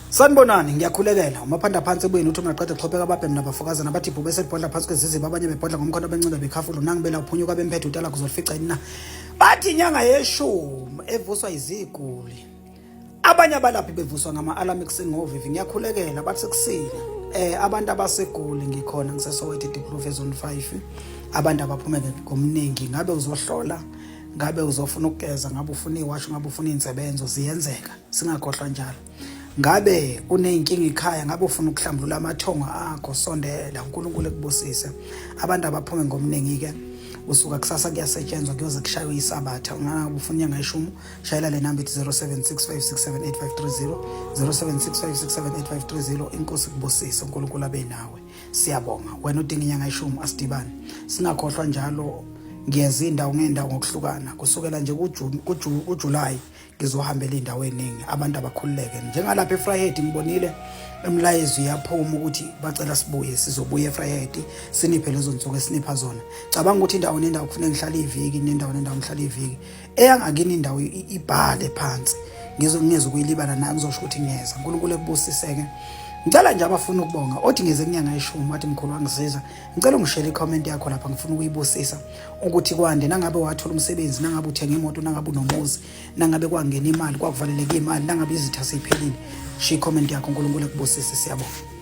Sanibonani, ngiyakhulekela. Umaphanda phansi ebuyeni uthi umaqede chopheka ababhemi nabafokazana bathi ibhubesi elibhodla phansi kweziziba abanye bebhodla ngomkhono bencinda bekhafula unangibela uphunyuka bemphethe utala kuzolifica yini na. Bathi inyanga yeshumi evuswa iziguli. Abanye abalaphi bevuswa ngama-alarm ekuseni ngovivi. Ngiyakhulekela bathi sekusile. Abantu abasegoli ngikhona ngiseSoweto eDiepkloof eZone 5. Abantu abaphume ngomningi ngabe uzohlola ngabe uzofuna ukugeza ngabe ufuna iwasho ngabe ufuna insebenzo ziyenzeka singakhohlwa njalo ngabe uneyinkinga ekhaya ngabe ufuna ukuhlambulula amathongo akho sondela uNkulunkulu ekubusise abantu abaphume ngomningi ke usuka kusasa kuyasetshenzwa kuyoze kushaywe isabatha ungabe ufuna inyanga yeshumu shayela le namba ithi 0765678530 0765678530 inkosi kubusise uNkulunkulu abe nawe siyabonga wena udinga inyanga yeshumu asidibane singakhohlwa njalo ngiyeza indawo ngendawo ngokuhlukana kusukela nje kuJuly ngizohambela indawo eningi abantu abakhululeke njengalapha eFryhead ngibonile umlayezo uyaphuma ukuthi bacela sibuye sizobuya eFryhead siniphe lezo nsuku esinipha zona cabanga ukuthi indawo nendawo kufanele ngihlale iviki nendawo nendawo ngihlale iviki eyangakini indawo ibhale phansi ngizongeza ukuyilibala na ngizosho ukuthi ngiyeza uNkulunkulu ekubusiseke ngicela nje abafuna ukubonga othi ngeze kunyanga yeshumi wathi mkhulu wangisiza ngicela ungishele i-comment yakho lapha ngifuna ukuyibusisa ukuthi kwande nangabe wathola umsebenzi nangabe uthenga imoto nangabe unomuzi nangabe kwangena imali kwakuvaleleka imali nangabe izitha seyiphelile shiya i-comment yakho uNkulunkulu ekubusise siyabonga.